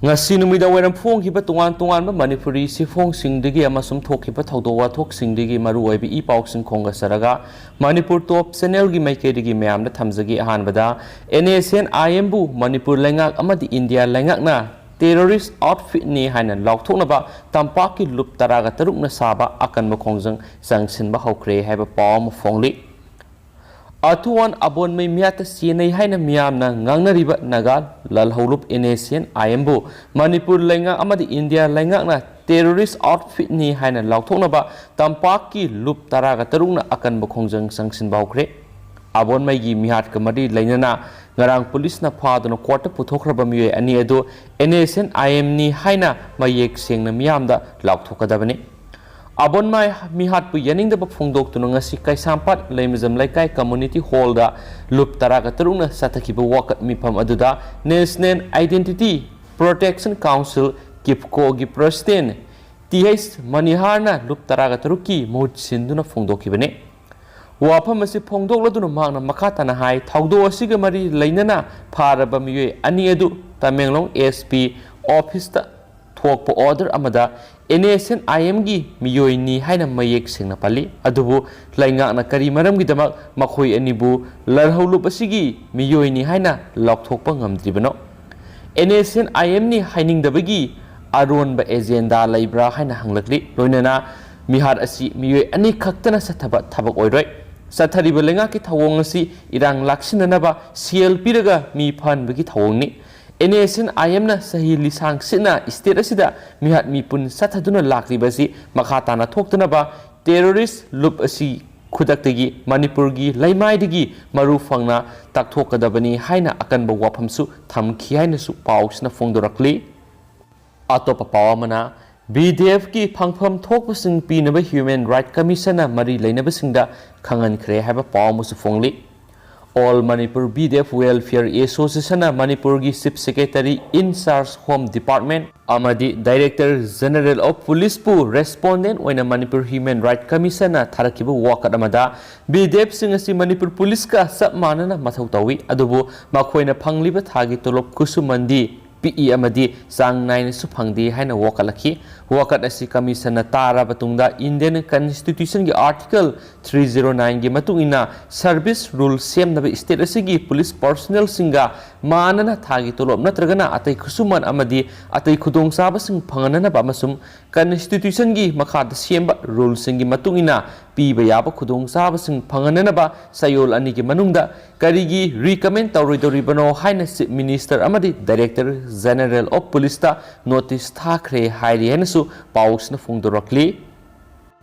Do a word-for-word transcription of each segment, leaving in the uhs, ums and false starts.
ꯉꯁꯤ ꯅꯨꯃꯤꯗꯥꯡ ꯋꯥꯏꯔꯝ ꯐꯣꯡꯈꯤꯕ ꯇꯣꯉꯥꯟ ꯇꯣꯉꯥꯟꯕ ꯃꯅꯤꯄꯨꯔꯤ ꯁꯤꯐꯣꯡꯁꯤꯡꯗꯒꯤ ꯑꯃꯁꯨꯡ ꯊꯣꯛꯈꯤꯕ ꯊꯧꯗꯣꯛ ꯋꯥꯊꯣꯛꯁꯤꯡꯗꯒꯤ ꯃꯔꯨꯑꯣꯏꯕ ꯏ ꯄꯥꯎꯁꯤꯡ ꯈꯣꯝꯒꯠꯆꯔꯒ, ꯃꯅꯤꯄꯨꯔ ꯇꯣꯞ ꯆꯦꯅꯦꯜꯒꯤ ꯃꯥꯏꯀꯩꯗꯒꯤ ꯃꯌꯥꯝꯗ ꯊꯝꯖꯒꯦ꯫ ꯑꯍꯥꯟꯕꯗ, NSCN-IM-ꯕꯨ ꯃꯅꯤꯄꯨꯔ ꯂꯩꯉꯥꯛ ꯑꯃꯗꯤ ꯏꯟꯗꯤꯌꯥ ꯂꯩꯉꯥꯛꯅ terrorist outfit-ꯅꯤ ꯍꯥꯏꯅ ꯂꯥꯎꯊꯣꯛꯅꯕ ꯇꯝꯄꯥꯛꯀꯤ ꯂꯨꯞ ꯇꯔꯥꯒ ꯇꯔꯨꯛꯅ ꯁꯥꯕ ꯑꯀꯟꯕ ꯈꯣꯡꯖꯪ ꯆꯪꯁꯤꯟꯕ ꯍꯧꯈ꯭ꯔꯦ ꯍꯥꯏꯕ ꯄꯥꯎ ꯑꯃ ꯐꯣꯡꯂꯤ꯫ ꯑꯊꯨꯋꯥꯟ ꯑꯕꯣꯟꯃꯩ ꯃꯤꯌꯥꯠꯇ ꯆꯦꯟꯅꯩ ꯍꯥꯏꯅ ꯃꯤꯌꯥꯝꯅ ꯉꯥꯡꯅꯔꯤꯕ ꯅꯥꯒꯥ ꯂꯥꯜꯍꯧꯂꯨꯞ NSCN-IM-ꯕꯨ ꯃꯅꯤꯄꯨꯔ ꯂꯩꯉꯥꯛ ꯑꯃꯗꯤ ꯏꯟꯗꯤꯌꯥ ꯂꯩꯉꯥꯛꯅ terrorist outfit-ꯅꯤ ꯍꯥꯏꯅ ꯂꯥꯎꯊꯣꯛꯅꯕ ꯇꯝꯄꯥꯛꯀꯤ ꯂꯨꯞ ꯇꯔꯥꯒ ꯇꯔꯨꯛꯅ ꯑꯀꯟꯕ ꯈꯣꯡꯖꯪ ꯆꯪꯁꯤꯟꯕ ꯍꯧꯈ꯭ꯔꯦ꯫ ꯑꯕꯣꯟꯃꯩꯒꯤ ꯃꯤꯍꯥꯠꯀ ꯃꯔꯤ ꯂꯩꯅꯅ ꯉꯔꯥꯡ ꯄꯨꯂꯤꯁꯅ ꯐꯥꯗꯨꯅ ꯀꯣꯔꯠꯇ ꯄꯨꯊꯣꯛꯈ꯭ꯔꯕ ꯃꯤꯑꯣꯏ ꯑꯅꯤ ꯑꯗꯨ NSCN-IM-ꯅꯤ ꯍꯥꯏꯅ ꯃꯌꯦꯛ ꯁꯦꯡꯅ ꯃꯤꯌꯥꯝꯗ ꯂꯥꯎꯊꯣꯛꯀꯗꯕꯅꯤ꯫ ꯑꯕꯣꯟꯃꯩ ꯃꯤꯍꯥꯠꯄꯨ ꯌꯥꯅꯤꯡꯗꯕ ꯐꯣꯡꯗꯣꯛꯇꯨꯅ ꯉꯁꯤ ꯀꯩꯁꯥꯝꯄꯥꯠ ꯂꯩꯃꯖꯝ ꯂꯩꯀꯥꯏ community hall-ꯗ ꯂꯨꯞ ꯇꯔꯥꯒ ꯇꯔꯨꯛꯅ ꯆꯠꯊꯈꯤꯕ ꯋꯥꯀꯠ ꯃꯤꯐꯝ ꯑꯗꯨꯗ National Identity Protection Council, KIPCO-ꯒꯤ president Th ꯃꯅꯤꯍꯥꯔꯅ ꯂꯨꯞ ꯇꯔꯥꯒ ꯇꯔꯨꯛꯀꯤ ꯃꯍꯨꯠ ꯁꯤꯟꯗꯨꯅ ꯐꯣꯡꯗꯣꯛꯈꯤꯕꯅꯤ꯫ ꯋꯥꯐꯝ ꯑꯁꯤ ꯐꯣꯡꯗꯣꯛꯂꯗꯨꯅ ꯃꯍꯥꯛꯅ ꯃꯈꯥ ꯇꯥꯅ ꯍꯥꯏ, ꯊꯧꯗꯣꯛ ꯑꯁꯤꯒ ꯃꯔꯤ ꯂꯩꯅꯅ ꯐꯥꯔꯕ ꯃꯤꯑꯣꯏ ꯑꯅꯤ ꯑꯗꯨ ꯇꯃꯦꯡꯂꯣꯡ SP office-ꯇ ꯊꯣꯛꯄ order ꯑꯃꯗ NSCN-IM-ꯒꯤ ꯃꯤꯑꯣꯏꯅꯤ ꯍꯥꯏꯅ ꯃꯌꯦꯛ ꯁꯦꯡꯅ ꯄꯜꯂꯤ꯫ ꯑꯗꯨꯕꯨ ꯂꯩꯉꯥꯛꯅ ꯀꯔꯤ ꯃꯔꯝꯒꯤꯗꯃꯛ ꯃꯈꯣꯏ ꯑꯅꯤꯕꯨ ꯂꯥꯜꯍꯧꯂꯨꯞ ꯑꯁꯤꯒꯤ ꯃꯤꯑꯣꯏꯅꯤ ꯍꯥꯏꯅ ꯂꯥꯎꯊꯣꯛꯄ ꯉꯝꯗ꯭ꯔꯤꯕꯅꯣ? NSCN-IM-ꯅꯤ ꯍꯥꯏꯅꯤꯡꯗꯕꯒꯤ ꯑꯔꯣꯟꯕ agenda ꯂꯩꯕ꯭ꯔꯥ ꯍꯥꯏꯅ ꯍꯪꯂꯛꯂꯤ꯫ ꯂꯣꯏꯅꯅ ꯃꯤꯍꯥꯠ ꯑꯁꯤ ꯃꯤꯑꯣꯏ ꯑꯅꯤ ꯈꯛꯇꯅ ꯆꯠꯊꯕ ꯊꯕꯛ ꯑꯣꯏꯔꯣꯏ꯫ ꯆꯠꯊꯔꯤꯕ ꯂꯩꯉꯥꯛꯀꯤ ꯊꯧꯑꯣꯡ ꯑꯁꯤ ꯏꯔꯥꯡ ꯂꯥꯛꯁꯤꯟꯅꯅꯕ ꯁꯦꯜ ꯄꯤꯔꯒ ꯃꯤ ꯐꯍꯟꯕꯒꯤ ꯊꯧꯑꯣꯡꯅꯤ꯫ NSCN-IM-ꯅ ꯆꯍꯤ ꯂꯤꯁꯥꯡ ꯁꯤꯠꯅ state ꯑꯁꯤꯗ ꯃꯤꯍꯥꯠ ꯃꯤꯄꯨꯟ ꯆꯠꯊꯗꯨꯅ ꯂꯥꯛꯂꯤꯕ ꯑꯁꯤ ꯃꯈꯥ ꯇꯥꯅ ꯊꯣꯛꯇꯅꯕ terrorist ꯂꯨꯞ ꯑꯁꯤ ꯈꯨꯗꯛꯇꯒꯤ ꯃꯅꯤꯄꯨꯔꯒꯤ ꯂꯩꯃꯥꯏꯗꯒꯤ ꯃꯔꯨ ꯐꯪꯅ ꯇꯥꯛꯊꯣꯛꯀꯗꯕꯅꯤ ꯍꯥꯏꯅ ꯑꯀꯟꯕ ꯋꯥꯐꯝꯁꯨ ꯊꯝꯈꯤ ꯍꯥꯏꯅꯁꯨ ꯄꯥꯎꯁꯤꯅ ꯐꯣꯡꯗꯣꯔꯛꯂꯤ꯫ ꯑꯇꯣꯞꯄ ꯄꯥꯎ ꯑꯃꯅ, BDF-ꯀꯤ ꯐꯪꯐꯝ ꯊꯣꯛꯄꯁꯤꯡ ꯄꯤꯅꯕ Human Right Commission-ꯅ ꯃꯔꯤ ꯂꯩꯅꯕꯁꯤꯡꯗ ꯈꯪꯍꯟꯈ꯭ꯔꯦ ꯍꯥꯏꯕ ꯄꯥꯎ ꯑꯃꯁꯨ ꯐꯣꯡꯂꯤ꯫ All Manipur BDF Welfare Association-ꯅ ꯃꯅꯤꯄꯨꯔꯒꯤ Chief Secretary in charge Home Department ꯑꯃꯗꯤ Director General of Police-ꯄꯨ respondent ꯑꯣꯏꯅ ꯃꯅꯤꯄꯨꯔ Human Right Commission-ꯅ ꯊꯥꯔꯛꯈꯤꯕ ꯋꯥꯀꯠ ꯑꯃꯗ, BDF-ꯁꯤꯡ ꯑꯁꯤ ꯃꯅꯤꯄꯨꯔ ꯄꯨꯂꯤꯁꯀ ꯆꯞ ꯃꯥꯟꯅꯅ ꯃꯊꯧ ꯇꯧꯏ, ꯑꯗꯨꯕꯨ ꯃꯈꯣꯏꯅ ꯐꯪꯂꯤꯕ ꯊꯥꯒꯤ ꯇꯣꯂꯣꯞ ꯈꯨꯠꯁꯨꯃꯟꯗꯤ ꯄꯤꯛꯏ ꯑꯃꯗꯤ ꯆꯥꯡ ꯅꯥꯏꯅꯁꯨ ꯐꯪꯗꯦ ꯍꯥꯏꯅ ꯋꯥꯀꯠꯂꯛꯈꯤ꯫ ꯋꯥꯀꯠ ꯑꯁꯤ ꯀꯃꯤꯁꯟꯅ ꯇꯥꯔꯕ ꯇꯨꯡꯗ Indian Constitution ꯒꯤ Article three zero nine ꯒꯤ ꯃꯇꯨꯡ ꯏꯟꯅ service rule ꯁꯦꯝꯅꯕ state ꯑꯁꯤꯒꯤ police personnel ꯁꯤꯡꯒ ꯃꯥꯟꯅꯅ ꯊꯥꯒꯤ ꯇꯣꯂꯣꯞ ꯅꯠꯇ꯭ꯔꯒꯅ ꯑꯇꯩ ꯈꯨꯠꯁꯨꯃꯟ ꯑꯃꯗꯤ ꯑꯇꯩ ꯈꯨꯗꯣꯡꯆꯥꯕꯁꯤꯡ ꯐꯪꯍꯟꯅꯅꯕ ꯑꯃꯁꯨꯡ Constitution ꯒꯤ ꯃꯈꯥꯗ ꯁꯦꯝꯕ rule ꯁꯤꯡꯒꯤ ꯃꯇꯨꯡ ꯏꯟꯅ ꯄꯤꯕ ꯌꯥꯕ ꯈꯨꯗꯣꯡꯆꯥꯕꯁꯤꯡ ꯐꯪꯍꯟꯅꯅꯕ ꯆꯌꯣꯜ ꯑꯅꯤꯒꯤ ꯃꯅꯨꯡꯗ ꯀꯔꯤꯒꯤ recommend ꯇꯧꯔꯣꯏꯗꯧꯔꯤꯕꯅꯣ ꯍꯥꯏꯅ Chief Minister ꯑꯃꯗꯤ Director General of Police ꯇ notice ꯊꯥꯈ꯭ꯔꯦ ꯍꯥꯏꯔꯤ ꯍꯥꯏꯅꯁꯨ ꯄꯥꯎꯁꯤꯅ ꯐꯣꯡꯗꯣꯔꯛꯂꯤ꯫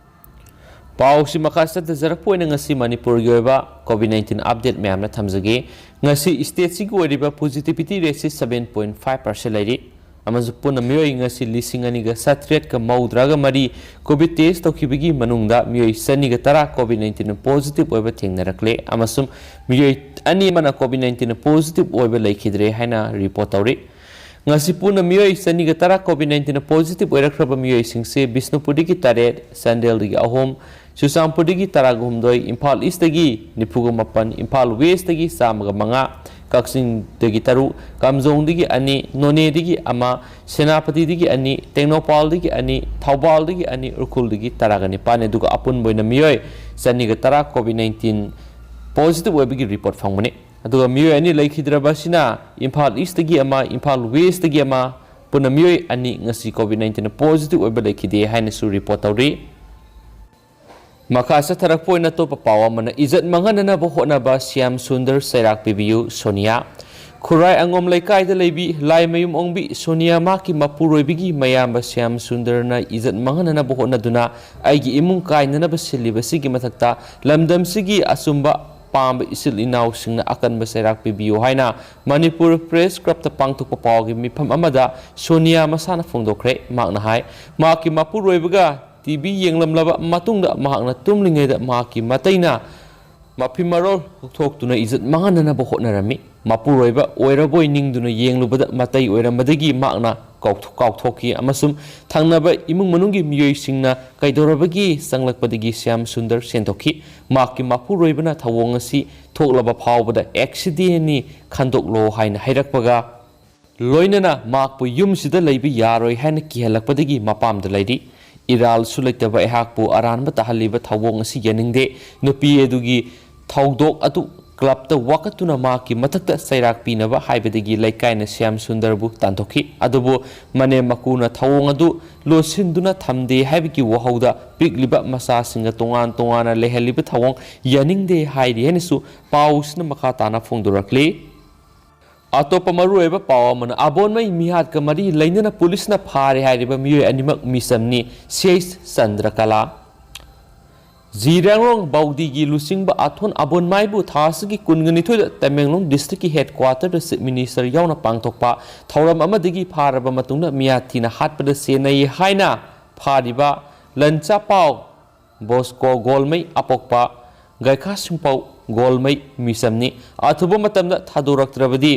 ꯄꯥꯎꯁꯤ ꯃꯈꯥ ꯆꯠꯊꯖꯔꯛꯄ ꯑꯣꯏꯅ ꯉꯁꯤ ꯃꯅꯤꯄꯨꯔꯒꯤ ꯑꯣꯏꯕ COVID nineteen update ꯃꯌꯥꯝꯅ ꯊꯝꯖꯒꯦ꯫ ꯉꯁꯤ state ꯁꯤꯒꯤ ꯑꯣꯏꯔꯤꯕ positivity rate ꯁꯤ seven point five percent ꯂꯩꯔꯤ꯫ ꯑꯃꯁꯨꯡ ꯄꯨꯟꯅ ꯃꯤꯑꯣꯏ ꯉꯁꯤ ꯂꯤꯁꯤꯡ ꯑꯅꯤꯒ ꯆꯥꯇ꯭ꯔꯦꯠꯀ ꯃꯧꯗ꯭ꯔꯥꯒ ꯃꯔꯤ COVID test ꯇꯧꯈꯤꯕꯒꯤ ꯃꯅꯨꯡꯗ ꯃꯤꯑꯣꯏ ꯆꯅꯤꯒ ꯇꯔꯥ COVID nineteen positive ꯑꯣꯏꯕ ꯊꯦꯡꯅꯔꯛꯂꯦ ꯑꯃꯁꯨꯡ ꯃꯤꯑꯣꯏ ꯑꯅꯤ ꯑꯃꯅ COVID nineteen positive ꯑꯣꯏꯕ ꯂꯩꯈꯤꯗ꯭ꯔꯦ ꯍꯥꯏꯅ report ꯇꯧꯔꯤ꯫ ꯉꯁꯤ ꯄꯨꯟꯅ ꯃꯤꯑꯣꯏ ꯆꯅꯤꯒ ꯇꯔꯥ COVID nineteen positive ꯑꯣꯏꯔꯛꯈ꯭ꯔꯕ ꯃꯤꯑꯣꯏꯁꯤꯡꯁꯦ ꯕꯤꯁꯅꯨꯄꯨꯔꯗꯒꯤ ꯇꯔꯦꯠ, ꯆꯥꯟꯗꯦꯜꯗꯒꯤ ꯑꯍꯨꯝ, ꯆꯨꯔꯆꯥꯟꯄꯨꯔꯗꯒꯤ ꯇꯔꯥꯒ ꯍꯨꯝꯗꯣꯏ, ꯏꯝꯐꯥꯜ East ꯇꯒꯤ ꯅꯤꯐꯨꯒ ꯃꯥꯄꯟ, ꯏꯝꯐꯥꯜ West ꯇꯒꯤ ꯆꯥꯝꯃꯒ ꯃꯉꯥ, ꯀꯛꯆꯤꯡꯗꯒꯤ ꯇꯔꯨꯛ, ꯀꯥꯝꯖꯣꯡꯗꯒꯤ ꯑꯅꯤ, ꯅꯣꯅꯦꯗꯒꯤ ꯑꯃ, ꯁꯦꯅꯥꯄꯇꯤꯗꯒꯤ ꯑꯅꯤ, ꯇꯦꯡꯅꯧꯄꯥꯜꯗꯒꯤ ꯑꯅꯤ, ꯊꯧꯕꯥꯜꯗꯒꯤ ꯑꯅꯤ, ꯎꯈ꯭ꯔꯨꯜꯗꯒꯤ ꯇꯔꯥꯒ ꯅꯤꯄꯥꯟꯅꯤ꯫ ꯑꯗꯨꯒ ꯑꯄꯨꯟꯕ ꯑꯣꯏꯅ ꯃꯤꯑꯣꯏ ꯆꯅꯤꯒ ꯇꯔꯥ COVID nineteen positive ꯑꯣꯏꯕꯒꯤ report ꯐꯪꯕꯅꯤ꯫ ꯑꯗꯨꯒ ꯃꯤꯑꯣꯏ ꯑꯅꯤ ꯂꯩꯈꯤꯗ꯭ꯔꯕ ꯑꯁꯤꯅ ꯏꯝꯐꯥꯜ East ꯇꯒꯤ ꯑꯃ, ꯏꯝꯐꯥꯜ West ꯇꯒꯤ ꯑꯃ, ꯄꯨꯟꯅ ꯃꯤꯑꯣꯏ ꯑꯅꯤ ꯉꯁꯤ COVID nineteen positive ꯑꯣꯏꯕ ꯂꯩꯈꯤꯗꯦ ꯍꯥꯏꯅꯁꯨ report ꯇꯧꯔꯤ꯫ ꯃꯈꯥ ꯆꯠꯊꯔꯛꯄ ꯑꯣꯏꯅ ꯑꯇꯣꯞꯄ ꯄꯥꯎ ꯑꯃꯅ, ꯏꯖꯠ ꯃꯥꯡꯍꯟꯅꯅꯕ ꯍꯣꯠꯅꯕ ꯁ꯭ꯌꯥꯝ ꯁꯨꯟꯗꯔ ꯆꯩꯔꯥꯛ ꯄꯤꯕꯤꯌꯨ ꯁꯣꯅꯤꯌꯥ꯫ ꯈꯨꯔꯥꯏ ꯑꯉꯣꯝ ꯂꯩꯀꯥꯏꯗ ꯂꯩꯕꯤ ꯂꯥꯏꯃꯌꯨꯝ ꯑꯣꯡꯕꯤ ꯁꯣꯅꯤꯌꯥ ꯃꯍꯥꯛꯀꯤ ꯃꯄꯨꯔꯣꯏꯕꯒꯤ ꯃꯌꯥꯝꯕ ꯁ꯭ꯌꯥꯝ ꯁꯨꯟꯗꯔꯅ ꯏꯖꯠ ꯃꯥꯡꯍꯟꯅꯅꯕ ꯍꯣꯠꯅꯗꯨꯅ ꯑꯩꯒꯤ ꯏꯃꯨꯡ ꯀꯥꯏꯅꯅꯕ ꯁꯤꯜꯂꯤꯕꯁꯤꯒꯤ ꯃꯊꯛꯇ ꯂꯝꯗꯝꯁꯤꯒꯤ ꯑꯆꯨꯝꯕ ꯄꯥꯝꯕ ꯏꯆꯤꯜ ꯏꯅꯥꯎꯁꯤꯡꯅ ꯑꯀꯟꯕ ꯆꯩꯔꯥꯛ ꯄꯤꯕꯤꯌꯨ ꯍꯥꯏꯅ ꯃꯅꯤꯄꯨꯔ Press Club ꯇ ꯄꯥꯡꯊꯣꯛꯄ ꯄꯥꯎꯒꯤ ꯃꯤꯐꯝ ꯑꯃꯗ ꯁꯣꯅꯤꯌꯥ ꯃꯁꯥꯅ ꯐꯣꯡꯗꯣꯛꯈ꯭ꯔꯦ꯫ ꯃꯍꯥꯛꯅ ꯍꯥꯏ, ꯃꯍꯥꯛꯀꯤ ꯃꯄꯨꯔꯣꯏꯕꯒ ꯇꯤ ꯚꯤ ꯌꯦꯡꯂꯝꯂꯕ ꯃꯇꯨꯡꯗ ꯃꯍꯥꯛꯅ ꯇꯨꯝꯂꯤꯉꯩꯗ ꯃꯍꯥꯛꯀꯤ ꯃꯇꯩꯅ ꯃꯐꯤ ꯃꯔꯣꯜ ꯂꯧꯊꯣꯛꯇꯨꯅ ꯏꯖꯠ ꯃꯥꯡꯍꯟꯅꯅꯕ ꯍꯣꯠꯅꯔꯝꯃꯤ꯫ ꯃꯄꯨꯔꯣꯏꯕ ꯑꯣꯏꯔꯕꯣꯏ ꯅꯤꯡꯗꯨꯅ ꯌꯦꯡꯂꯨꯕꯗ ꯃꯇꯩ ꯑꯣꯏꯔꯝꯕꯗꯒꯤ ꯃꯍꯥꯛꯅ ꯀꯥꯎꯊꯣꯛ-, ꯀꯥꯎꯊꯣꯛꯈꯤ ꯑꯃꯁꯨꯡ ꯊꯪꯅꯕ ꯏꯃꯨꯡ ꯃꯅꯨꯡꯒꯤ ꯃꯤꯑꯣꯏꯁꯤꯡꯅ ꯀꯩꯗꯧꯔꯕꯒꯦ ꯆꯪꯂꯛꯄꯗꯒꯤ ꯁ꯭ꯌꯥꯝ ꯁꯨꯟꯗꯔ ꯁꯦꯟꯗꯣꯛꯈꯤ꯫ ꯃꯍꯥꯛꯀꯤ ꯃꯄꯨꯔꯣꯏꯕꯅ ꯊꯧꯑꯣꯡ ꯑꯁꯤ ꯊꯣꯛꯂꯕ ꯐꯥꯎꯕꯗ accident ꯅꯤ ꯈꯟꯗꯣꯛꯂꯣ ꯍꯥꯏꯅ ꯍꯥꯏꯔꯛꯄꯒ ꯂꯣꯏꯅꯅ ꯃꯍꯥꯛꯄꯨ ꯌꯨꯝꯁꯤꯗ ꯂꯩꯕ ꯌꯥꯔꯣꯏ ꯍꯥꯏꯅ ꯀꯤꯍꯜꯂꯛꯄꯗꯒꯤ ꯃꯄꯥꯝꯗ ꯂꯩꯔꯤ꯫ ꯏꯔꯥꯜꯁꯨ ꯂꯩꯇꯕ ꯑꯩꯍꯥꯛꯄꯨ ꯑꯔꯥꯟꯕ ꯇꯥꯍꯜꯂꯤꯕ ꯊꯧꯑꯣꯡ ꯑꯁꯤ ꯌꯥꯅꯤꯡꯗꯦ꯫ ꯅꯨꯄꯤ ꯑꯗꯨꯒꯤ ꯊꯧꯗꯣꯛ ꯑꯗꯨ ꯀ꯭ꯂꯕꯇ ꯋꯥꯀꯠꯇꯨꯅ ꯃꯍꯥꯛꯀꯤ ꯃꯊꯛꯇ ꯆꯩꯔꯥꯛ ꯄꯤꯅꯕ ꯍꯥꯏꯕꯗꯒꯤ ꯂꯩꯀꯥꯏꯅ ꯁ꯭ꯌꯥꯝ ꯁꯨꯟꯗꯔꯕꯨ ꯇꯥꯟꯊꯣꯛꯈꯤ꯫ ꯑꯗꯨꯕꯨ ꯃꯅꯦꯝ ꯃꯀꯨꯅ ꯊꯧꯑꯣꯡ ꯑꯗꯨ ꯂꯣꯠꯁꯤꯟꯗꯨꯅ ꯊꯝꯗꯦ ꯍꯥꯏꯕꯒꯤ ꯋꯥꯍꯧꯗ ꯄꯤꯛꯂꯤꯕ ꯃꯆꯥꯁꯤꯡꯒ ꯇꯣꯉꯥꯟ ꯇꯣꯉꯥꯟꯅ ꯂꯩꯍꯜꯂꯤꯕ ꯊꯧꯑꯣꯡ ꯌꯥꯅꯤꯡꯗꯦ ꯍꯥꯏꯔꯤ ꯍꯥꯏꯅꯁꯨ ꯄꯥꯎꯁꯤꯅ ꯃꯈꯥ ꯇꯥꯅ ꯐꯣꯡꯗꯣꯔꯛꯂꯤ꯫ ꯑꯇꯣꯞꯄ ꯃꯔꯨꯑꯣꯏꯕ ꯄꯥꯎ ꯑꯃꯅ, ꯑꯕꯣꯟꯃꯩ ꯃꯤꯍꯥꯠꯀ ꯃꯔꯤ ꯂꯩꯅꯅ ꯄꯨꯂꯤꯁꯅ ꯐꯥꯔꯦ ꯍꯥꯏꯔꯤꯕ ꯃꯤꯑꯣꯏ ꯑꯅꯤꯃꯛ ꯃꯤꯆꯝꯅꯤ꯫ ꯁꯤ ꯑꯩꯆ ꯆꯟꯗ꯭ꯔꯀꯂꯥ꯫ ꯖꯤꯔꯥꯡꯔꯣꯡ ꯕꯥꯎꯗꯤꯒꯤ ꯂꯨꯆꯤꯡꯕ ꯑꯊꯣꯟ ꯑꯕꯣꯟꯃꯥꯏꯕꯨ ꯊꯥ ꯑꯁꯤꯒꯤ ꯀꯨꯟꯒ ꯅꯤꯊꯣꯏꯗ ꯇꯃꯦꯡꯂꯣꯡ district ꯀꯤ headquarter ꯗ Chief Minister ꯌꯥꯎꯅ ꯄꯥꯡꯊꯣꯛꯄ ꯊꯧꯔꯝ ꯑꯃꯗꯒꯤ ꯐꯥꯔꯕ ꯃꯇꯨꯡꯗ ꯃꯤꯌꯥꯊꯤꯅ ꯍꯥꯠꯄꯗ ꯆꯦꯟꯅꯩ ꯍꯥꯏꯅ ꯐꯥꯔꯤꯕ ꯂꯟꯆꯥꯄꯥꯎ ꯕꯣꯁꯀꯣ ꯒꯣꯜꯃꯩ ꯑꯄꯣꯛꯄ ꯒꯥꯏꯈꯥ ꯁꯤꯡꯄꯧ ꯒꯣꯜꯃꯩ ꯃꯤꯆꯝꯅꯤ꯫ ꯑꯊꯨꯕ ꯃꯇꯝꯗ ꯊꯥꯗꯣꯔꯛꯇ꯭ꯔꯕꯗꯤ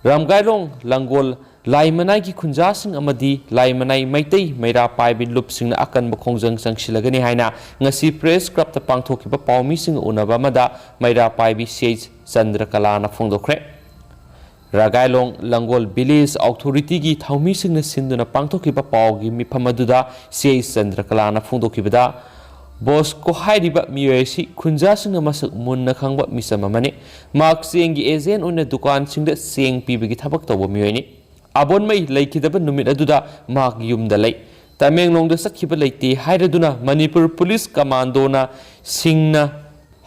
ꯔꯥꯝꯒꯥꯏꯂꯣꯡ ꯂꯪꯒꯣꯜ ꯂꯥꯏꯃꯅꯥꯏꯒꯤ ꯈꯨꯟꯖꯥꯁꯤꯡ ꯑꯃꯗꯤ ꯂꯥꯏꯃꯅꯥꯏ ꯃꯩꯇꯩ ꯃꯩꯔꯥ ꯄꯥꯏꯕꯤ ꯂꯨꯞꯁꯤꯡꯅ ꯑꯀꯟꯕ ꯈꯣꯡꯖꯪ ꯆꯪꯁꯤꯜꯂꯒꯅꯤ ꯍꯥꯏꯅ ꯉꯁꯤ Press Club ꯇ ꯄꯥꯡꯊꯣꯛꯈꯤꯕ ꯄꯥꯎꯃꯤꯁꯤꯡꯒ ꯎꯅꯕ ꯑꯃꯗ ꯃꯩꯔꯥ ꯄꯥꯏꯕꯤ ꯁꯤ ꯑꯩꯆ ꯆꯟꯗ꯭ꯔꯀꯂꯥꯅ ꯐꯣꯡꯗꯣꯛꯈ꯭ꯔꯦ꯫ ꯔꯥꯒꯥꯏꯂꯣꯡ ꯂꯪꯒꯣꯜ village authority ꯒꯤ ꯊꯧꯃꯤꯁꯤꯡꯅ ꯁꯤꯟꯗꯨꯅ ꯄꯥꯡꯊꯣꯛꯈꯤꯕ ꯄꯥꯎꯒꯤ ꯃꯤꯐꯝ ꯑꯗꯨꯗ ꯁꯤ ꯑꯩꯆ ꯆꯟꯗ꯭ꯔꯀꯂꯥꯅ ꯐꯣꯡꯗꯣꯛꯈꯤꯕꯗ, ꯕꯣꯁꯀꯣ ꯍꯥꯏꯔꯤꯕ ꯃꯤꯑꯣꯏ ꯑꯁꯤ ꯈꯨꯟꯖꯥꯁꯤꯡꯅ ꯃꯁꯛ ꯃꯨꯟꯅ ꯈꯪꯕ ꯃꯤꯆꯝ ꯑꯃꯅꯤ꯫ ꯃꯍꯥꯛ ꯆꯦꯡꯒꯤ agent ꯑꯣꯏꯅ ꯗꯨꯀꯥꯟꯁꯤꯡꯗ ꯆꯦꯡ ꯄꯤꯕꯒꯤ ꯊꯕꯛ ꯇꯧꯕ ꯃꯤꯑꯣꯏꯅꯤ꯫ ꯑꯕꯣꯟꯃꯩ ꯂꯩꯈꯤꯗꯕ ꯅꯨꯃꯤꯠ ꯑꯗꯨꯗ ꯃꯍꯥꯛ ꯌꯨꯝꯗ ꯂꯩ꯫ ꯇꯃꯦꯡꯂꯣꯡꯗ ꯆꯠꯈꯤꯕ ꯂꯩꯇꯦ ꯍꯥꯏꯔꯗꯨꯅ ꯃꯅꯤꯄꯨꯔ ꯄꯨꯂꯤꯁ ꯀꯃꯥꯟꯗꯣꯅ ꯁꯤꯡꯅ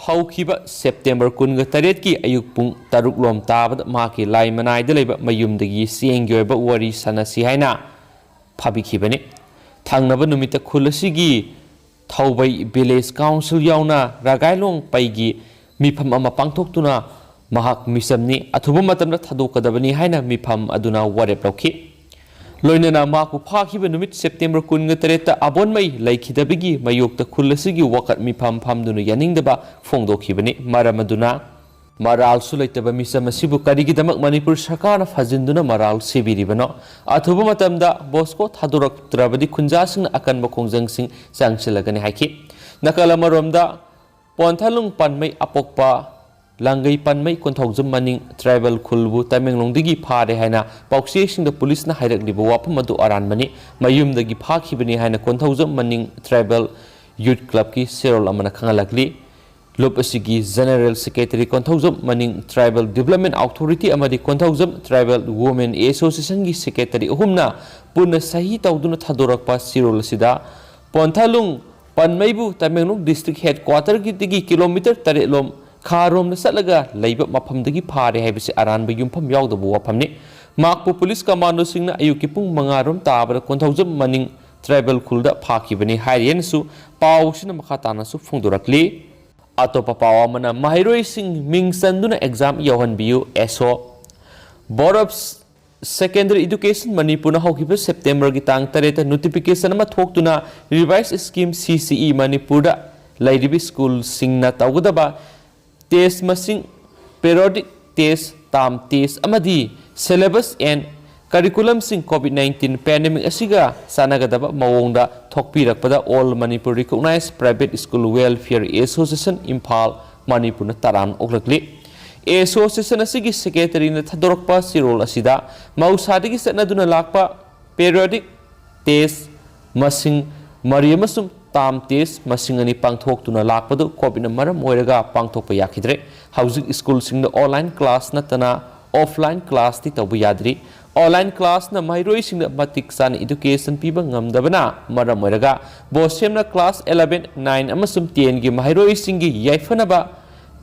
ꯍꯧꯈꯤꯕ September ꯀꯨꯟꯒ ꯇꯔꯦꯠꯀꯤ ꯑꯌꯨꯛ ꯄꯨꯡ ꯇꯔꯨꯛ ꯂꯣꯝ ꯇꯥꯕꯗ ꯃꯍꯥꯛꯀꯤ ꯂꯥꯏ ꯃꯅꯥꯏꯗ ꯂꯩꯕ ꯃꯌꯨꯝꯗꯒꯤ ꯆꯦꯡꯒꯤ ꯑꯣꯏꯕ ꯋꯥꯔꯤ ꯁꯥꯟꯅꯁꯤ ꯍꯥꯏꯅ ꯐꯥꯕꯤꯈꯤꯕꯅꯤ꯫ ꯊꯪꯅꯕ ꯅꯨꯃꯤꯠꯇ ꯈꯨꯜ ꯑꯁꯤꯒꯤ ꯊꯧꯕꯩ village council ꯌꯥꯎꯅ ꯔꯥꯒꯥꯏꯂꯣꯡ ꯄꯩꯒꯤ ꯃꯤꯐꯝ ꯑꯃ ꯄꯥꯡꯊꯣꯛꯇꯨꯅ ꯃꯍꯥꯛ ꯃꯤꯆꯝꯅꯤ, ꯑꯊꯨꯕ ꯃꯇꯝꯗ ꯊꯥꯗꯣꯛꯀꯗꯕꯅꯤ ꯍꯥꯏꯅ ꯃꯤꯐꯝ ꯑꯗꯨꯅ ꯋꯥꯔꯦꯞ ꯂꯧꯈꯤ꯫ ꯂꯣꯏꯅꯅ ꯃꯍꯥꯛꯄꯨ ꯐꯥꯈꯤꯕ ꯅꯨꯃꯤꯠ September ꯀꯨꯟꯒ ꯇꯔꯦꯠꯇ ꯑꯕꯣꯟꯃꯩ ꯂꯩꯈꯤꯗꯕꯒꯤ ꯃꯥꯌꯣꯛꯇ ꯈꯨꯜ ꯑꯁꯤꯒꯤ ꯋꯥꯀꯠ ꯃꯤꯐꯝ ꯐꯝꯗꯨꯅ ꯌꯥꯅꯤꯡꯗꯕ ꯐꯣꯡꯗꯣꯛꯈꯤꯕꯅꯤ꯫ ꯃꯔꯝ ꯑꯗꯨꯅ ꯃꯔꯥꯜꯁꯨ ꯂꯩꯇꯕ ꯃꯤꯆꯝ ꯑꯁꯤꯕꯨ ꯀꯔꯤꯒꯤꯗꯃꯛ ꯃꯅꯤꯄꯨꯔ ꯁꯔꯀꯥꯔꯅ ꯐꯥꯖꯤꯟꯗꯨꯅ ꯃꯔꯥꯜ ꯁꯤꯕꯤꯔꯤꯕꯅꯣ? ꯑꯊꯨꯕ ꯃꯇꯝꯗ ꯕꯣꯁꯀꯣ ꯊꯥꯗꯣꯔꯛꯇ꯭ꯔꯕꯗꯤ ꯈꯨꯟꯖꯥꯁꯤꯡꯅ ꯑꯀꯟꯕ ꯈꯣꯡꯖꯪꯁꯤꯡ ꯆꯪꯁꯤꯜꯂꯒꯅꯤ ꯍꯥꯏꯈꯤ꯫ ꯅꯥꯀꯜ ꯑꯃꯔꯣꯝꯗ, ꯄꯣꯟꯊꯥꯂꯨꯡ ꯄꯥꯟꯃꯩ ꯑꯄꯣꯛꯄ ꯂꯥꯡꯒꯩ ꯄꯥꯟꯃꯩ ꯀꯣꯟꯊꯧꯖꯝ ꯃꯅꯤꯡ ꯇ꯭ꯔꯥꯏꯕꯦꯜ ꯈꯨꯜꯕꯨ ꯇꯃꯦꯡꯂꯣꯡꯗꯒꯤ ꯐꯥꯔꯦ ꯍꯥꯏꯅ ꯄꯥꯎꯆꯦꯁꯤꯡꯗ ꯄꯨꯂꯤꯁꯅ ꯍꯥꯏꯔꯛꯂꯤꯕ ꯋꯥꯐꯝ ꯑꯗꯨ ꯑꯔꯥꯟꯕꯅꯤ꯫ ꯃꯌꯨꯝꯗꯒꯤ ꯐꯥꯈꯤꯕꯅꯤ ꯍꯥꯏꯅ ꯀꯣꯟꯊꯧꯖꯝ ꯃꯅꯤꯡ ꯇ꯭ꯔꯥꯏꯕꯦꯜ ꯌꯨꯠ ꯀ꯭ꯂꯕꯀꯤ ꯆꯦꯔꯣꯜ ꯑꯃꯅ ꯈꯪꯍꯜꯂꯛꯂꯤ꯫ ꯂꯨꯞ ꯑꯁꯤꯒꯤ ꯖꯦꯅꯔꯦꯜ ꯁꯦꯀ꯭ꯔꯦꯇꯔꯤ ꯀꯣꯟꯊꯧꯖꯝ ꯃꯅꯤꯡ ꯇ꯭ꯔꯥꯏꯕꯦꯜ ꯗꯤꯕꯦꯂꯞꯃꯦꯟ ꯑꯣꯊꯣꯔꯤꯇꯤ ꯑꯃꯗꯤ ꯀꯣꯟꯊꯧꯖꯝ ꯇ꯭ꯔꯥꯏꯕꯦꯜ ꯋꯨꯃꯦꯟ ꯑꯦꯁꯣꯁꯤꯌꯦꯁꯟꯒꯤ ꯁꯦꯀ꯭ꯔꯦꯇꯔꯤ ꯑꯍꯨꯝꯅ ꯄꯨꯟꯅ ꯁꯍꯤ ꯇꯧꯗꯨꯅ ꯊꯥꯗꯣꯔꯛꯄ ꯆꯦꯔꯣꯜ ꯑꯁꯤꯗ ꯄꯣꯟꯊꯥꯂꯨꯡ ꯄꯟꯃꯩꯕꯨ ꯇꯃꯦꯡꯂꯣꯡ ꯗꯤꯁꯇ꯭ꯔꯤꯛ ꯍꯦꯗꯀ꯭ꯋꯥꯇꯔꯒꯤꯗꯒꯤ ꯀꯤꯂꯣꯃꯤꯇꯔ ꯇꯔꯦꯠ ꯂꯣꯝ ꯈꯥꯔꯣꯝꯗ ꯆꯠꯂꯒ ꯂꯩꯕ ꯃꯐꯝꯗꯒꯤ ꯐꯥꯔꯦ ꯍꯥꯏꯕꯁꯤ ꯑꯔꯥꯟꯕ ꯌꯨꯝꯐꯝ ꯌꯥꯎꯗꯕ ꯋꯥꯐꯝꯅꯤ꯫ ꯃꯍꯥꯛꯄꯨ ꯄꯨꯂꯤꯁ ꯀꯃꯥꯟꯗꯣꯁꯤꯡꯅ ꯑꯌꯨꯛꯀꯤ ꯄꯨꯡ ꯃꯉꯥ ꯔꯣꯝ ꯇꯥꯕꯗ ꯀꯣꯟꯊꯧꯖꯝ ꯃꯅꯤꯡ ꯇ꯭ꯔꯥꯏꯕꯦꯜ ꯈꯨꯜꯗ ꯐꯥꯈꯤꯕꯅꯤ ꯍꯥꯏꯔꯤ ꯍꯥꯏꯅꯁꯨ ꯄꯥꯎꯁꯤꯅ ꯃꯈꯥ ꯇꯥꯅꯁꯨ ꯐꯣꯡꯗꯣꯔꯛꯂꯤ꯫ ꯑꯇꯣꯞꯄ ꯄꯥꯎ ꯑꯃꯅ, ꯃꯍꯩꯔꯣꯏꯁꯤꯡ ꯃꯤꯡ ꯆꯟꯗꯨꯅ ꯑꯦꯛꯖꯥꯝ ꯌꯧꯍꯟꯕꯤꯌꯨ, ꯑꯦꯁ ꯑꯣ꯫ Board of Secondary Education ꯃꯅꯤꯄꯨꯔꯅ ꯍꯧꯈꯤꯕ ꯁꯦꯞꯇꯦꯝꯕꯔꯒꯤ ꯇꯥꯡ ꯇꯔꯦꯠꯇ ꯅꯣꯇꯤꯐꯤꯀꯦꯁꯟ ꯑꯃ ꯊꯣꯛꯇꯨꯅ ꯔꯤꯚꯥꯏꯁ ꯁ꯭ꯀꯤꯝ ꯁꯤ ꯁꯤ ꯏ ꯃꯅꯤꯄꯨꯔꯗ ꯂꯩꯔꯤꯕ ꯁ꯭ꯀꯨꯜꯁꯤꯡꯅ ꯇꯧꯒꯗꯕ ꯇꯦꯁ ꯃꯁꯤꯡ, ꯄꯦꯔꯣꯗꯤꯛ ꯇꯦꯁ, ꯇꯥꯝ ꯇꯦꯁ ꯑꯃꯗꯤ syllabus and curriculumꯁꯤꯡ COVID nineteen pandemic ꯑꯁꯤꯒ ꯆꯥꯟꯅꯒꯗꯕ ꯃꯑꯣꯡꯗ ꯊꯣꯛꯄꯤꯔꯛꯄꯗ All Manipur Recognized Private School Welfare Association Imphal, ꯃꯅꯤꯄꯨꯔꯅ ꯇꯔꯥꯝꯅ ꯑꯣꯛꯂꯛꯂꯤ꯫ ꯑꯦꯁꯣꯁꯤꯌꯦꯁꯟ ꯑꯁꯤꯒꯤ ꯁꯦꯀ꯭ꯔꯦꯇꯔꯤꯅ ꯊꯥꯗꯣꯔꯛꯄ ꯆꯦꯔꯣꯜ ꯑꯁꯤꯗ ꯃꯍꯧꯁꯥꯗꯒꯤ ꯆꯠꯅꯗꯨꯅ ꯂꯥꯛꯄ ꯄꯦꯔꯤꯌꯣꯗꯤꯛ ꯇꯦꯁ ꯃꯁꯤꯡ ꯃꯔꯤ ꯑꯃꯁꯨꯡ ꯇꯥꯝ ꯇꯦꯁ ꯃꯁꯤꯡ ꯑꯅꯤ ꯄꯥꯡꯊꯣꯛꯇꯨꯅ ꯂꯥꯛꯄꯗꯨ ꯀꯣꯚꯤꯗꯅ ꯃꯔꯝ ꯑꯣꯏꯔꯒ ꯄꯥꯡꯊꯣꯛꯄ ꯌꯥꯈꯤꯗ꯭ꯔꯦ꯫ ꯍꯧꯖꯤꯛ ꯁ꯭ꯀꯨꯜꯁꯤꯡꯗ ꯑꯣꯟꯂꯥꯏꯟ ꯀ꯭ꯂꯥꯁ ꯅꯠꯇꯅ ꯑꯣꯐꯂꯥꯏꯟ ꯀ꯭ꯂꯥꯁꯇꯤ ꯇꯧꯕ ꯌꯥꯗ꯭ꯔꯤ꯫ ꯑꯣꯟꯂꯥꯏꯟ ꯀ꯭ꯂꯥꯁꯅ ꯃꯍꯩꯔꯣꯏꯁꯤꯡꯗ ꯃꯇꯤꯛ ꯆꯥꯅ ꯏꯗꯨꯀꯦꯁꯟ ꯄꯤꯕ ꯉꯝꯗꯕꯅ ꯃꯔꯝ ꯑꯣꯏꯔꯒ ꯕꯣꯁꯦꯝꯅ ꯀ꯭ꯂꯥꯁ eleven, nine ꯑꯃꯁꯨꯡ tenꯒꯤ ꯃꯍꯩꯔꯣꯏꯁꯤꯡꯒꯤ ꯌꯥꯏꯐꯅꯕ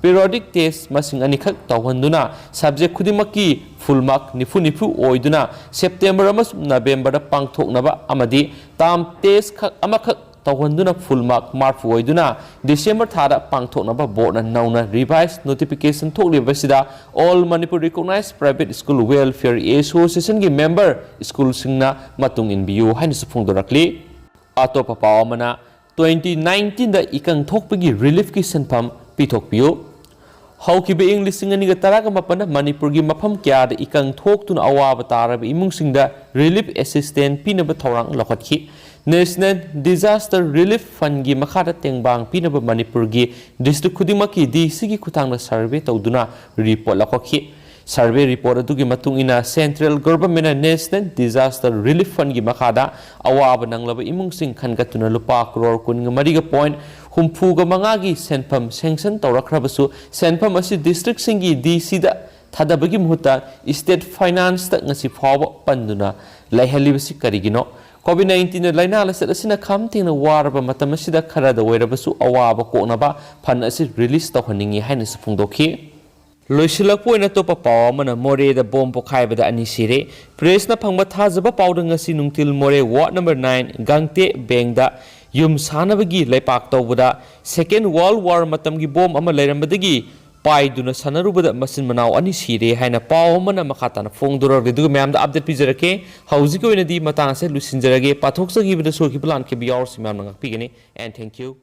ꯄꯦꯔꯤꯌꯣꯗꯤꯛ ꯇꯦꯁ ꯃꯁꯤꯡ ꯑꯅꯤꯈꯛ ꯇꯧꯍꯟꯗꯨꯅ ꯁꯕꯖꯦꯛ ꯈꯨꯗꯤꯡꯃꯛꯀꯤ ꯐꯨꯜ ꯃꯥꯔꯛ ꯅꯤꯐꯨ ꯅꯤꯐꯨ ꯑꯣꯏꯗꯨꯅ ꯁꯦꯞꯇꯦꯝꯕꯔ ꯑꯃꯁꯨꯡ ꯅꯕꯦꯝꯕꯔꯗ ꯄꯥꯡꯊꯣꯛꯅꯕ ꯑꯃꯗꯤ ꯇꯥꯝ ꯇꯦꯁ ꯈꯛ ꯑꯃꯈꯛ ꯇꯧꯍꯟꯗꯨꯅ ꯐꯨꯜ ꯃꯥꯔꯛ ꯃꯥꯔꯐꯨ ꯑꯣꯏꯗꯨꯅ ꯗꯤꯁꯦꯝꯕꯔ ꯊꯥꯗ ꯄꯥꯡꯊꯣꯛꯅꯕ ꯕꯣꯔꯗꯅ ꯅꯧꯅ ꯔꯤꯚꯥꯏꯁ ꯅꯣꯇꯤꯐꯤꯀꯦꯁꯟ ꯊꯣꯛꯂꯤꯕꯁꯤꯗ All Manipur Recognized Private School Welfare Associationꯒꯤ ꯃꯦꯝꯕꯔ ꯁ꯭ꯀꯨꯜꯁꯤꯡꯅ ꯃꯇꯨꯡ ꯏꯟꯕꯤꯌꯨ ꯍꯥꯏꯅꯁꯨ ꯐꯣꯡꯗꯣꯔꯛꯂꯤ꯫ ꯑꯇꯣꯞꯄ ꯄꯥꯎ ꯑꯃꯅ, twenty nineteenꯗ ꯏꯀꯪ ꯊꯣꯛꯄꯒꯤ ꯔꯤꯂꯤꯐꯀꯤ ꯁꯦꯟꯐꯝ ꯄꯤꯊꯣꯛꯄꯤꯌꯨ꯫ ꯍꯧꯈꯤꯕ ꯏꯪ ꯂꯤꯁꯤꯡ ꯑꯅꯤꯒ ꯇꯔꯥꯒ ꯃꯥꯄꯟꯗ ꯃꯅꯤꯄꯨꯔꯒꯤ ꯃꯐꯝ ꯀꯌꯥꯗ ꯏꯀꯪ ꯊꯣꯛꯇꯨꯅ ꯑꯋꯥꯕ ꯇꯥꯔꯕ ꯏꯃꯨꯡꯁꯤꯡꯗ ꯔꯤꯂꯤꯐ ꯑꯦꯁꯤꯁꯇꯦꯟꯁ ꯄꯤꯅꯕ ꯊꯧꯔꯥꯡ ꯂꯧꯈꯠꯈꯤ꯫ National Disaster Relief Fundꯒꯤ ꯃꯈꯥꯗ ꯇꯦꯡꯕꯥꯡ ꯄꯤꯅꯕ ꯃꯅꯤꯄꯨꯔꯒꯤ district ꯈꯨꯗꯤꯡꯃꯛꯀꯤ DCꯒꯤ ꯈꯨꯠꯊꯥꯡꯗ survey ꯇꯧꯗꯨꯅ report ꯂꯧꯈꯠꯈꯤ꯫ Survey report ꯑꯗꯨꯒꯤ ꯃꯇꯨꯡ ꯏꯟꯅ central governmentꯅ National Disaster Relief Fundꯒꯤ ꯃꯈꯥꯗ ꯑꯋꯥꯕ ꯅꯪꯂꯕ ꯏꯃꯨꯡꯁꯤꯡ ꯈꯟꯒꯠꯇꯨꯅ ꯂꯨꯄꯥ ꯀ꯭ꯔꯣꯔ ꯀꯨꯟꯒ ꯃꯔꯤꯒ ꯄꯣꯏꯟ ꯍꯨꯝꯐꯨꯒ ꯃꯉꯥꯒꯤ ꯁꯦꯟꯐꯝ sanction ꯇꯧꯔꯛꯈ꯭ꯔꯕꯁꯨ, ꯁꯦꯟꯐꯝ ꯑꯁꯤ districtꯁꯤꯡꯒꯤ DCꯗ ꯊꯥꯗꯕꯒꯤ ꯃꯍꯨꯠꯇ state financeꯇ ꯉꯁꯤ ꯐꯥꯎꯕ ꯄꯟꯗꯨꯅ ꯂꯩꯍꯜꯂꯤꯕꯁꯤ ꯀꯔꯤꯒꯤꯅꯣ? COVID nineteenꯅ ꯂꯥꯏꯅꯥ ꯂꯥꯏꯆꯠ ꯑꯁꯤꯅ ꯈꯝ ꯊꯦꯡꯅ ꯋꯥꯔꯕ ꯃꯇꯝ ꯑꯁꯤꯗ ꯈꯔꯗ ꯑꯣꯏꯔꯕꯁꯨ ꯑꯋꯥꯕ ꯀꯣꯛꯅꯕ fund ꯑꯁꯤ release ꯇꯧꯍꯟꯅꯤꯡꯏ ꯍꯥꯏꯅꯁꯨ ꯐꯣꯡꯗꯣꯛꯈꯤ꯫ ꯂꯣꯏꯁꯤꯜꯂꯛꯄ ꯑꯣꯏꯅ ꯑꯇꯣꯞꯄ ꯄꯥꯎ ꯑꯃꯅ ꯃꯣꯔꯦꯗ ꯕꯣꯝ ꯄꯣꯈꯥꯏꯕꯗ ꯑꯅꯤ ꯁꯤꯔꯦ꯫ Pressꯅ ꯐꯪꯕ ꯊꯥꯖꯕ ꯄꯥꯎꯗ ꯉꯁꯤ ꯅꯨꯡꯊꯤꯜ ꯃꯣꯔꯦ ward number nine ꯒꯥꯡꯇꯦ ꯕꯦꯡꯗ ꯌꯨꯝ ꯁꯥꯅꯕꯒꯤ ꯂꯩꯄꯥꯛ ꯇꯧꯕꯗ Second World War ꯃꯇꯝꯒꯤ ꯕꯣꯝ ꯑꯃ ꯂꯩꯔꯝꯕꯗꯒꯤ ꯄꯥꯏꯗꯨꯅ ꯁꯥꯟꯅꯔꯨꯕꯗ ꯃꯆꯤꯟ ꯃꯅꯥꯎ ꯑꯅꯤ ꯁꯤꯔꯦ ꯍꯥꯏꯅ ꯄꯥꯎ ꯑꯃꯅ ꯃꯈꯥ ꯇꯥꯅ ꯐꯣꯡꯗꯣꯔꯛꯂꯤ꯫ ꯑꯗꯨꯒ ꯃꯌꯥꯝꯗ update ꯄꯤꯖꯔꯛꯀꯦ꯫ ꯍꯧꯖꯤꯛꯀꯤ ꯑꯣꯏꯅꯗꯤ ꯃꯇꯥꯡ ꯑꯁꯦ ꯂꯣꯏꯁꯤꯟꯖꯔꯒꯦ꯫ ꯄꯥꯊꯣꯛꯆꯈꯤꯕꯗ ꯁꯣꯏꯈꯤꯕ ꯂꯥꯟꯈꯤꯕ ꯌꯥꯎꯔꯁꯨ ꯃꯌꯥꯝꯅ ꯉꯥꯛꯄꯤꯒꯅꯤ꯫ And thank you.